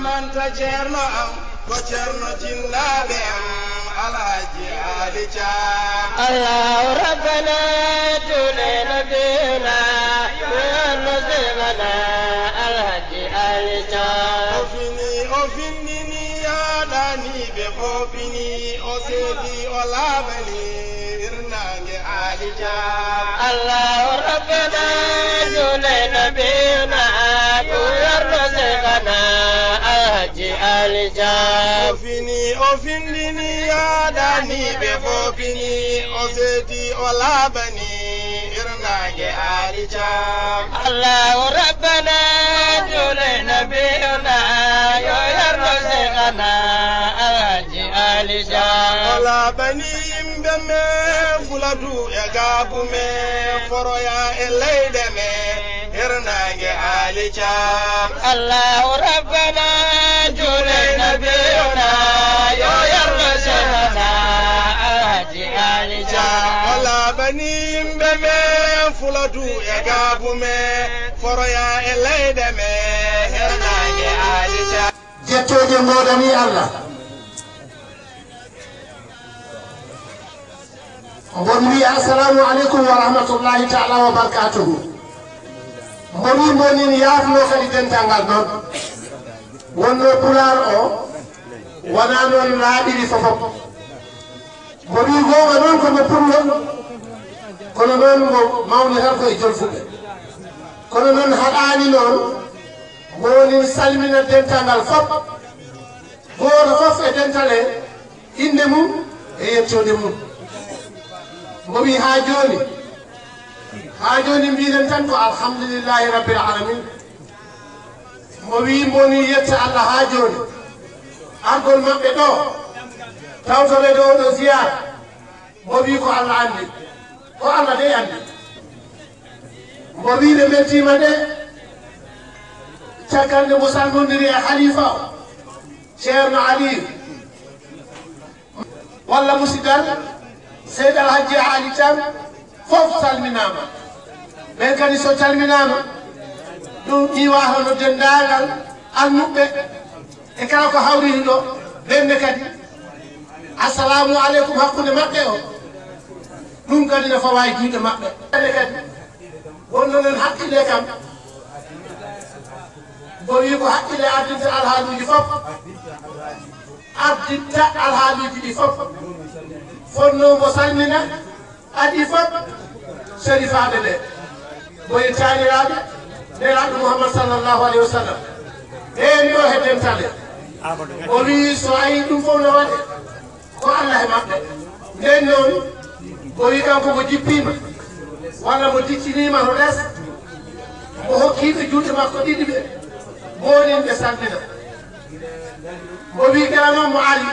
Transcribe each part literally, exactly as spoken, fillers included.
Manta ceerno am, ko ceerno jinnaaɓe am, Alhaji Ali Thiam. Allahu Rabbana, juule Nabiyuna, ko ceerno Seydina Alhaji Ali Thiam. O fini, o findini, yaaɗani ɓe fof fini, o seedi, o laaɓani, hirnaange Ali Thiam. Allahu Rabbana, juule Nabiyuna, ko ceerno Seydina Alhaji Ali Thiam. O fini, o findini, yaaɗani ɓe fof fini, o seedi, o laaɓani, hirnaange Ali Thiam. Allahu Rabbana, juule Nabiyuna, ko ceerno Seydina Alhaji Ali Thiam. O laaɓani yimɓe men, Fuladu e Gaabu men, Foroyaa e leyɗe men, hirnaange Ali Thiam. Allahu Rabbana, juule Nabiyuna, ko ceerno Seydina Alhaji Ali Thiam. O laaɓani yimɓe men, Fuladu e Gaabu men, Foroyaa e leyɗe men, hirnaange Ali Thiam. Jettooje ngoodanii Allah. Mboɗo wiya, "Assalamu aleykum wa rahmatullahi taala wa barakatuhu." Mboɗo wiya, mbonin yaafno kadi dental ngal ɗon. Wonno Pulaar o, wonaa noon laaɓiri fof fof. Mboɗo wiya, goonga noon ko mo Pullo, kono noon mo mawni tan ko e Jolfuɓe. Kono noon haɗaani noon, mbonin salmina dental ngal fof. Gooto fof e dental he innde mum e yettoode mum. Mbo wi haa jooni, haa jooni mbiɗen tan ko alhamdulillahi rabbil alamin. Mbo wi mboni yetta Allah haa jooni. Argol maɓɓe ɗo, tawtoreede oo ɗoo ziyaara, mbo wi ko Allah anndi. Ko Allah dey anndi. Mbo wi ɓe mbeltiima de, caggal nde mbo salmondiri e halifa o, Ceerno Aliyu, walla musidal Seydi Alhaji Ali Thiam, fof salminaama. Ɓen kadi so calminaama, ɗum iwa hono denndaangal almuɓɓe e kala ko hawrini ɗo, ɓen ne kadi, assalamu aleykum hakkunde maɓɓe o, ɗum kadi ne fawa e juuɗe maɓɓe. Ɓen ne kadi, wonno noon hakkille kam, mbo wi ko hakkille ardinta alhaaluuji fof, ardinta alhaaluuji ɗi fof, fonnoo mbo salmina, adii fof, serifaaɓe ɓe, mbo e taaniraaɓe Nelaaɗo Muhammad sallallahu alayhi wa sallam, ɓeen ɗo he dental he. O wii so a yii ɗum fof no waɗe, ko Allah e maɓɓe. Ndeen noon, o wii kanko mo jippiima, walla mo dicciniima to les, mo hokkiiɓe juuɗe makko ɗiɗi ɓe, mboonin ɓe salmina. Mbo wi kala noon mo ari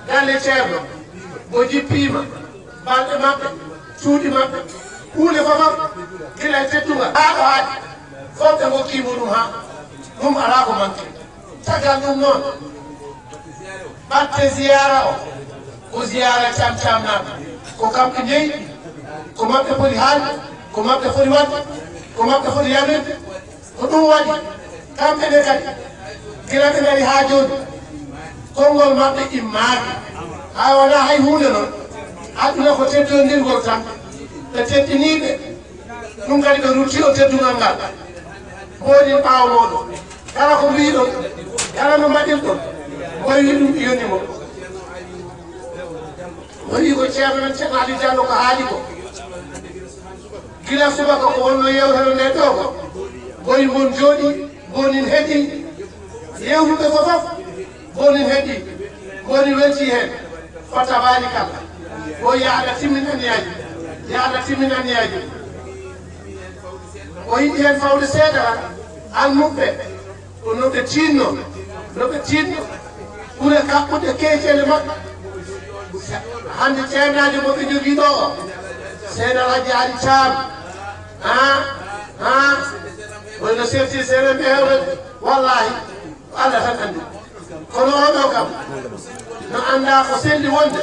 galle ceerno, mbo jippiima, balɗe maɓɓe, cuuɗi maɓɓe, huunde fof fof, gila e teddungal haa ɗo haaɗi, fof ɓe ngokkii mo ɗum haa ɗum alaa ko manki. Caggal ɗum noon, ɓatte ziyaara o, ko ziyaara Caam Caamnaaɓe, ko kamɓe njeyi, ko maɓɓe poti haalde, ko maɓɓe poti waɗde, ko maɓɓe poti yamrirde. Ko ɗum waɗi, kamɓe ne kadi, gila ɓe ngari haa jooni, konngol maɓɓe immaaki. Haa wonaa hay huunde noon, aduna ko teddondirgol tan, ɓe teddinii ɓe, ɗum kadi ɓe rutti o teddungal ngal. Mboonin ɓaawo mooɗon, kala ko mbiiɗon, kala no mbaɗirɗon, mboy wi ɗum yoni mo. O wii ko ceerno men Ceerno Aliou Diallo ko haali ko. Gila subaka ko wonno yewtere nde ɗo ko, mboy mon jooɗi, mbonin heɗi, yewtuɓe ko fof, mbonin heɗi, mbonin welti heen. Fa tabaarikalla. O yaada timmin aniyaaji, yaada timmin aniyaaji. O yiɗi heen fawde seeɗa tan, almuɓɓe. Ko no ɓe tiinnoo, no ɓe tiinnoo, ɓure kaɓɓude keeceele maɓɓe. Hannde ceernaajo mo ɓe njogii ɗo o, Seydi Alhaji Ali Caam, haa, haa, woni no serti seeɗen ɓe heewɓe, wallaahi, ko Allah tan anndi. Kono oo ɗoo kam, no anndaa ko selli wonde,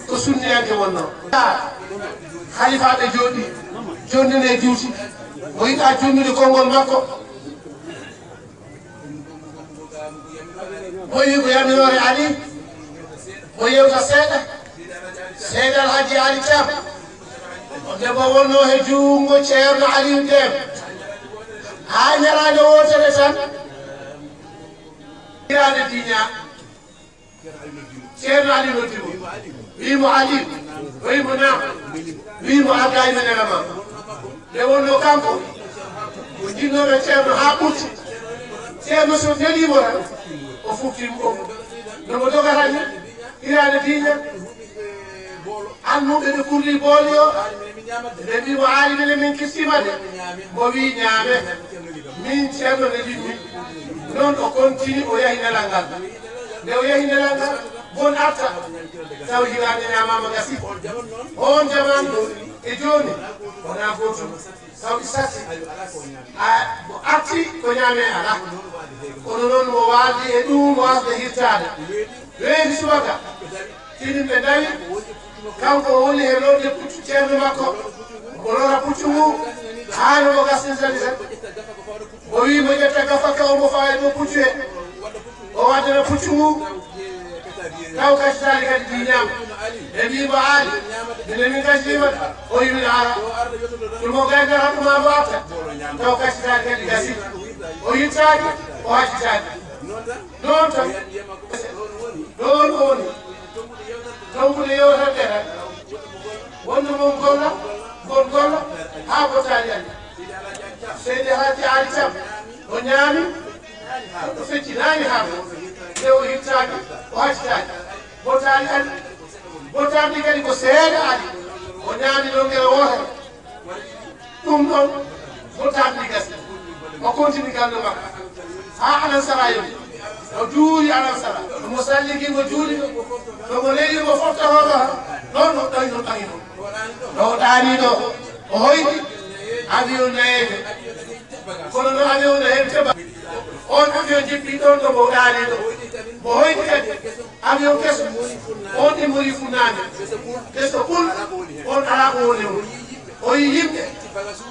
ko sunniyanke wonnoo. Halifaaɓe jooɗii, jonndinee juuti, mo yiɗaa jonnude konngol makko. O wi ko yamiroore Ali, o yewta seeɗa. Seydi Alhaji Ali Thiam, o debbo wonno he juungo Ceerno Aliou Deme. Haa ñalaande wootere tan, hiraande diiña, Ceerno Aliou noddi mo, wii mo, "Aliou." O wii mo, "Naam." Wii mo, "Arda e mi nela ma." Nde wonno kanko, o jinnooɓe Ceerno haa ɓurti. Ceerno so neliimo tan, o fufti mo, no mo dogata ni, hiraande diiña. Almuɓe ɓe kurli booli o, ɓe mbii mo, "Aali, minen min kirsiima de." Mo wii, "Ñaame, min Ceerno nelimmi." Noon o kontini, o yahi nelal ngal. Nde o yahi nelal ngal, bon arta, taw hiraande ñaamaama gasi. Oon jamaanu e jooni, wonaa gootum. Taw ɗi satti. A, mo arti ko ñaame alaa. Kono noon mo waaldi e ɗum, mo arde hirtaade. Weeti subaka. Tinin ɓe ndawi. Kanko o woni he lorde puccu ceerno makko. O lora puccu ngu. Haa no mo gasnitani tan. O wii mo ƴetta gafa ka, o mo fawa e dow puccu he. O waddana puccu ngu. Taw kacitaali kadi diiñaama. Ɓe mbii mo, "Aali, minen min kacitiima." O wii, "Min ara." Ɗum o gaynata ɗum maa mo arta. Taw kacitaali kadi gasi. O yittaaki, o haccitaaki. Noon tan. Ɗoon o woni. Tongude yewtere nde tan. Wonno mon golla, mon golla, haa bottaali anni. Seydi Alhaji Aali Thiam, o ñaami, o feccinaani haa ɗo. Nde o hirtaaki, o haccitaaki. Bottaali anni. Bottaari ndi kadi ko seeɗa ari. O ñaami ɗo ngel wootere. Ɗum ɗon, ko tammi gasi. O kontini galle makko. Haa Alansara yoni. O juuli Alansara. Mo salligi, mo juuli. To mo leli, mo fotta hoto. Ɗon o ɗon no ɓangi ɗon. Ɗo o ɗaani ɗo. O hoyɗi. Avion nayeejo. Kono no avion no heɓi teba. On avion jippi ɗon ɗo mo ɗaani ɗo. Mo hoyɗi kadi. Avion keso. On immori funnaange. Keso pul. On alaa ko woni on. O yi yimɓe.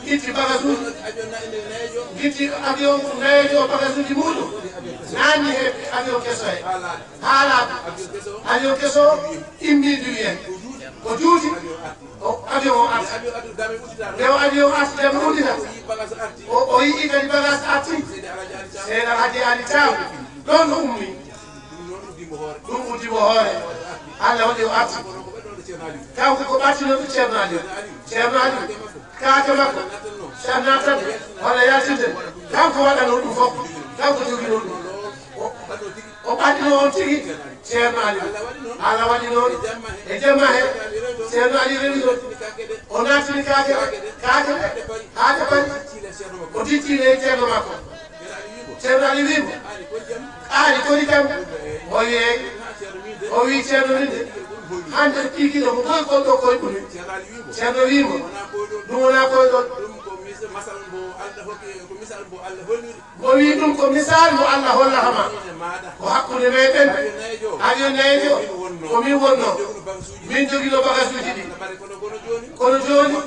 Itti bagasuuji. Itti avion nayeejo bagasuuji muɗum. Naanni he avion keso he. Haalaaɓe. Avion keso. Immidi wiyen. Ko juuti. O avion o arti. Nde o avion arti, jam uddita. O, o yi'i kadi bagage arti. Seydi Alhaji Ali Thiam. Ɗon o ummi. Ɗum uddi mo hoore. Allah waɗi o arti. Kanko ko ɓattinooɗo Ceerno Aliou. Ceerno Aliou, kaake makko, so a naatan, walla yaltinde, kanko waɗanoo ɗum fof. Kanko joginoo ɗum. O, o ɓattinoo on tigi, Ceerno Aliou. Allah waɗi noon, e jamma he, Ceerno Aliou rewi ɗon. O naatini kaake ɗe, kaake ɗe, haa ɗe pari. O diccii e ceerno makko. Ceerno Ali wii mo, "Aali, koni kam?" O wii, eey. O wii, "Ceerno, min de, hannde ɗii giɗo ko koy kon ɗo koy ɓuri." Ceerno wii mo, "Ɗum wonaa koy ɗon." O wii, "Ɗum ko misaal mo Allah hollata ma. Ko hakkunde meɗen. Avion nayeejo, ko min wonnoo. Min joginoo bagasuuji ɗi. Kono jooni,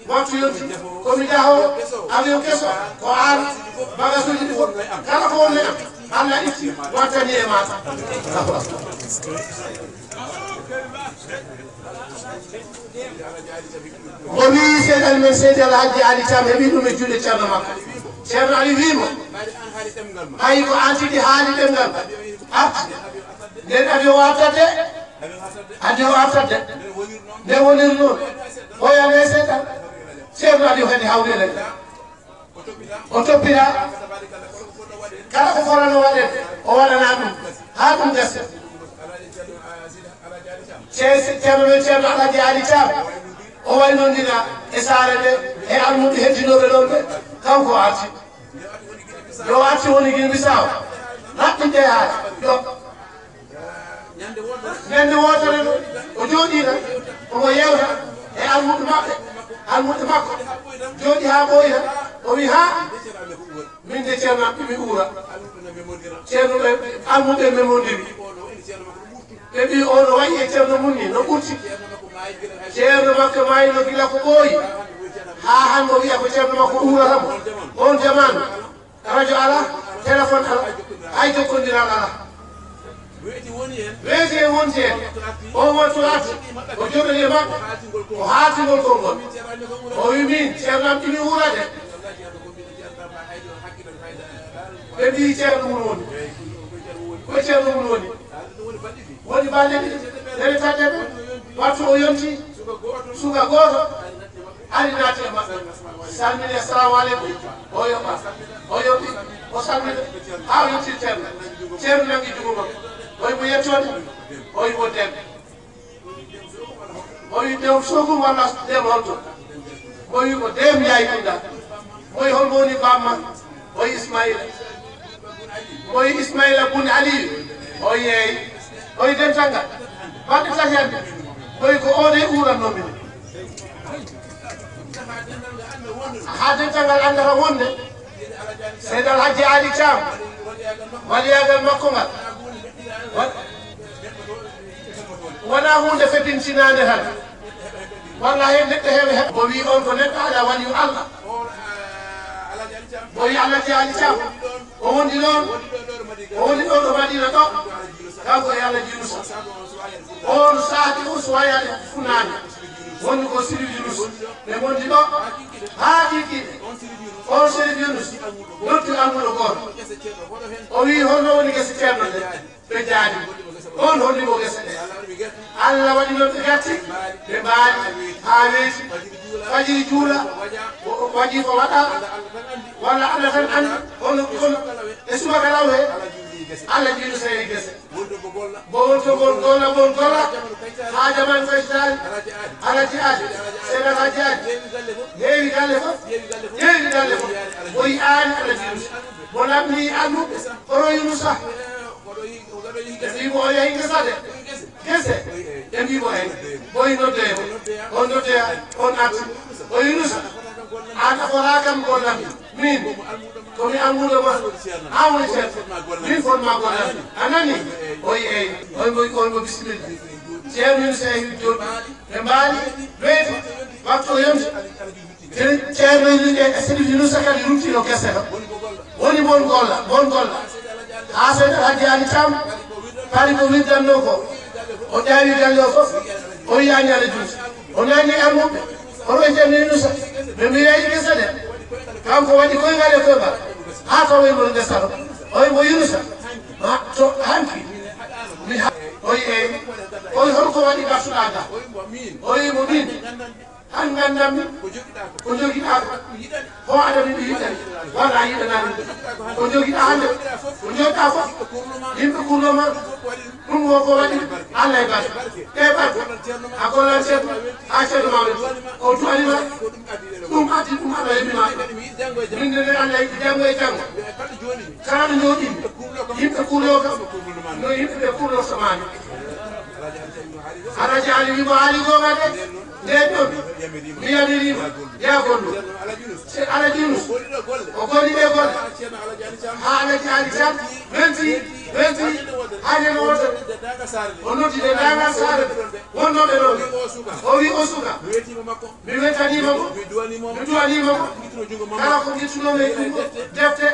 waktu yonti, ko mi jahoowo, avion keso, ko aan, bagasuuji ɗi fof, kala ko woni e am, Allah itti, wattani e maaɗa." O wii Seydi men Seydi Alhaji Ali Thiam heɓi ɗum e juuɗe ceerno makko. Ceerno Ali wii mo, "Hay ko aan tigi haali ɗemngal. Artu, nden avion o artat de, avion o artat de." Nde woniri noon, o yami e seeɗa. Ceerno Ali kadi hawri e O toppira kala ko fotano waɗeede, o waɗana ɗum haa ɗum gasa. Ce-, ce-, Ceerno men Ceerno Alhaji Ali Thiam, o waynondira e saare nde, e almuɓe heddinooɓe ɗoon ɓe, kanko o arti. Yo arti woni Guinée Bissau, raɓɓiɗe haala, yo Ñande wootere, o jooɗii tan, omo yeewta e almuɓɓe maɓɓe, almuɓɓe makko. Jooɗii haa ɓooyi tan, o wii, "Haa, min de ceerno am, mi uura." Ceerno ɓe, almuɓɓe memondiri. Ɓe mbii, "Oo no wayi e ceerno mum ni, no ɓurti." Ceerno makko maayino gila ko ɓooyi, haa hannde o wiya ko ceerno makko uurata mo. Oon jamaanu, radio alaa, téléphone alaa, hay jokkondiral alaa. Weeti e wonti en. O wonti arti. O joɗɗini e maɓɓe. O haalti ngol konngol. O wi min, ceerno am ɗimi wuurade. Ɓe mbi ceerno mum woni. Ko ceerno mum woni. Woni balɗe ɗiɗi. Nde ɓe tadde ɓe. Wattu o yonti. Suka gooto. Ari naati e maɓɓe. Salmini, "Assalamu aleykum." O yoɓa. O yoɓi. O salmini. Haa o yonti ceerno. Ceerno nangi jugo makko. O wi mo yettoode. O wi mo dem. O wi dem sogum walla dem holto. O wi ko dem yaay ɗum ɗa. O wi holmo woni bamma. O wi Ismaila. O wi Ismaila bun Ali. O yeeyi. O wi dental ngal. Balɗe tati hannde. O wi ko o de uurannoomi. Haa dental ngal anndata wonde Seydi Alhaji Ali Thiam, waliyaagal makko ngal, wa-, wonaa huunde fedintinaande tan. Wallaahi, neɗɗo heɓa heɓa. O wii on ko neɗɗo alaa waliyu Allah. O wii Alhaji Ali Thiam. O wondi ɗoon. O wondi ɗo ɗo Madina ɗo. Kanko e Alhaji Yunusa. On saati o suwayaade funaange. Woni ko Sirif Yunus. Ɓe ngondi ɗo haa kiikiiɗe. On Sirif Yunus noddi almuuɗo gooto. O wii, "Holno woni gese ceerno nde?" Ɓe jaari. On holli mo gese ɗe. Allah waɗi noon ɓe gatti. Ɓe mbaali haa weeti. Fajiri juula. Wa-, wajifa waɗa. Walla Allah tan anndi. Kono, kono e subaka law he. Allah jiiɗi gese. Bo wonto ngol golla, ngol golla. Haa jaman fecitaali. Alhaji Ali, Seydi Alhaji Ali. Heewi galle fof. Heewi galle fof. Mo yiyaani Alhaji Yunus. Mo lamni almuɓɓe. Hono Yunusa. Ɓe mbii mo o yahi ngesa de. Gese. Ɓe mbii mo eey. Boy noddoya mo. On noddoya, on arti. O Yunusa. Aan a fotaa kam gollami. Min, ko mi almuudo ma. Aan woni ceerno. Min fotma gollami. A nani? O yi eey. On mo, on mo bisimilla. Ceerno Yunusa yahi jooɗi. Ɓe mbaali, weeti. Waktu o yonti. Ceerno, Ceerno Yunusa kadi ruttino gese ɗo. Woni bon golla, bon golla. Haa Seydi Alhaji Ali Thiam paari ko wirdannoo ko. O ƴaawi galle o fof. O yiyaani Alhaji Yunusa. O naatni almuɓɓe. O wi Ceerno Yunusa. Ɓe mbiyayi gese ɗe. Kanko waɗi koyngal e koyngal. Haa tawi mo ngesa ɗo. O wi mo Yunusa. Ma to hanki. Mi ha-, o wi eey. O wi holko waɗi ngartuɗaa ga? O wi mo min. Han nganndanmi ko jogiɗaa ko. Ko jogiɗaa ko. Ko aɗa mi yiɗani. Wala yiɗanami. Ko jogiɗaa hannde. Ko jogiɗaa fof. Yimɓe kurlo ma. Ɗum ko ko waɗi. Allah e barke. E barke. A gollan ceerno. Haa ceerno ma. O duwani ma. Ɗum addi ɗum Allah yimɓe ma. Min ne Allah yiɗi janngo e janngo. Kala no jooɗi. Yimɓe kurlo kam. No yimɓe ɓe kurlo samaani. Alhaji Ali wi mo haali goonga de. Ndeen ɗoon, mi yamiriima, yaa gollu. Se Alhaji Yunus, o golli ɗe golle. Haa Alhaji Ali Thiam, wenti, wenti, haa ndeen o wonta. O noddi denndaangal saare wonnooɓe ɗoon. O wi o suka. Mi wetaniima mo. Mi duwaniima mo. Kala ko ƴettunoo mi e ɗum ɗo, defte,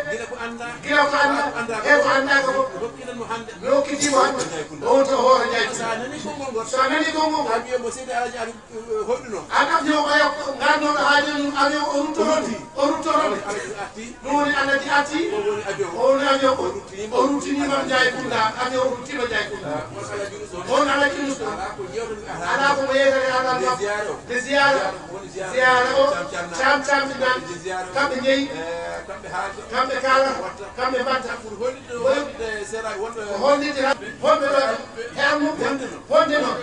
gila ko anndaa, e ko anndaaka fof. Mi hokkitii mo hannde. O wonta hoore Njaay. So a nanii konngol ngol, Hoyɗuno? An avion oya ngarnoɗo haa jooni ɗum avion o ruttorode. O ruttorode. Ɗum woni Alhaji arti. O woni avion o. O ruttinii Mame Ndiaye Kounda. Avion o ruttiima Ndiaye Kounda. On Alhaji Yunus ɗo. Alaa ko mo yeetata e alal makko. Nde ziyaara o. Ziyaara o. Caam caam ɓe nani. Kamɓe njeyi. Kamɓe kaalata. Kamɓe mbatta. Ko hollitde tan, wonɓe ɗo he almuɓɓe, wonde noon,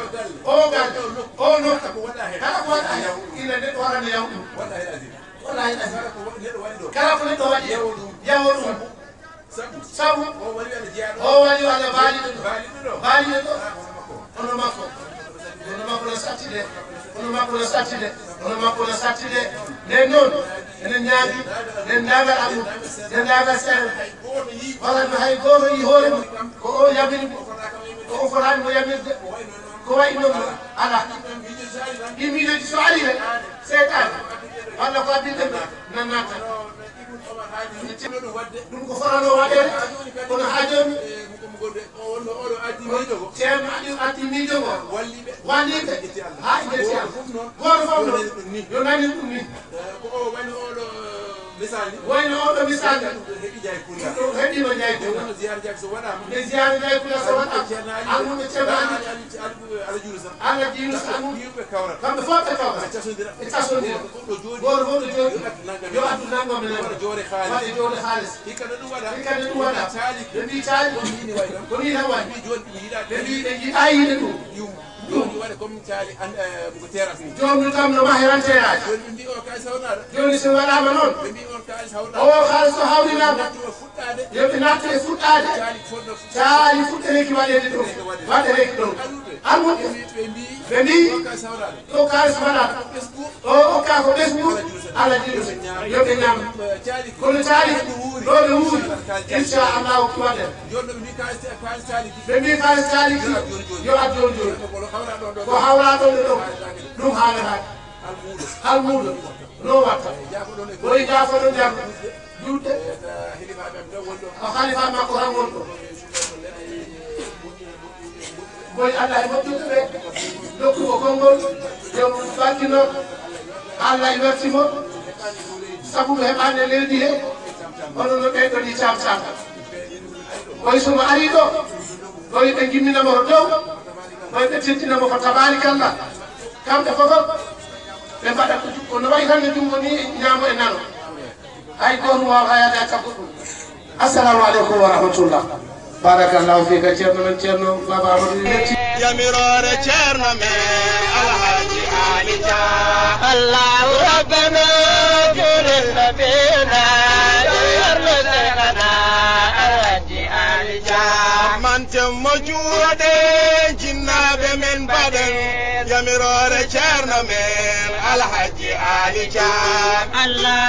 o galle, o nokku, kala ko waɗa heen, ina neɗɗo waɗa no yaw ɗum. Wallahi azim. Kala ko neɗɗo waɗi, yawo ɗum. Sabu, o wali Allah baaliɗo ɗo. Baaliɗo ɗo. Hono makko. Hono makko no satti de. Hono makko no satti de. Hono makko no satti de. Nden noon, enen ñaagi, denndaangal almuɓɓe, denndaangal seeɗa. Wala no hay gooto yii hoore mum. Ko o yamiri mo. Ko o fotaani mo yamirde. Ko wayi noon alaa. Ɗii miijooji so arii rek, seytaane, walla ko addinta ɓe, nan natta. Ɗum ko fotano waɗeede, kono haa jooni ceerno Aliou addi miijo ngo, walliiɓe haa njetti Allah. Gooto fof noon yo nani ɗum ni. Wayno oɗo misal ni, ɗum ɗo heɓiima Njaay Pullo. Nde ziyaara Njaay Pullo so waɗaama, almuɓe ceerno Aliou, Allah jiiru so almuɓe, kamɓe fof ɓe kawra, ɓe tasondira. Gooto fof ɗo jooɗi yo addu nanngam e nanngam, waɗa jooɗe haalis. Hikka nde ɗum waɗa, ɓe mbii caali ko nii tan waɗi. Ɓe mbii ɓe njiɗaa yiide ɗum. Ɗum waɗa comme caali an, eh, ko terrasse ni. Joomum kam no maha tan terrasse. Jooni ɓe mbii o kaalis hawnaɗo. Jooni so waɗaama noon, ɓe mbii on kaalis hawnaɗo, o kaalis so hawrinaama, yo ɓe nattu e fuɗɗaade. Caali fof no caali fuɗɗereeki waɗeede ɗum, waɗereeki ɗum. Almuɓe ɓe mbii ɓe mbii o kaalis hawnaɗo, ɗo kaalis waɗaɗo, o okka ko ɓesngu, Allah jiiru, yo ɓe ñaam. Kono caali ɗo ɓe wuuri, inchallahu ki waɗen. Ɓe mbii kaalis caali ki yo addu jooni jooni. Ko hawra ɗon e ɗon, ɗum haalataake. Almuudo no watta, koye jaafoɗo jam juutde. O halifa makko tan wonɗo. Moy Allah e moƴƴuɓe ɓe, dokkugo konngol, yo barkino. Allah e werti mo, sabu ɓe heɓaani e leydi he, hono no ɓeyɗo ni cam cam. Moy somo ari ɗo, moy ɓe ngimmina mo to dow, moy ɓe tintina mo ko tabaarikallah. Kamɓe fof ɓe mbaɗa ko ju-, ko no wayi tan no junngo ni ñaamo e nano. Hay gooto waawata yaade caggal ɗum. Assalamu aleykum wa rahmatullah. Barakallahu fika, ceerno men, ceerno Baba Amadou Lecci. Yamiroore ceerno men Alhaji Ali Dia. Allahu Rabbana, juulel Nabina, ceerno Seydina Alhaji Ali Dia. Manten mo juuɗe, jinnaaɓe men mbaɗen. Yamiroore ceerno men Alhaji Ali Dia. Allah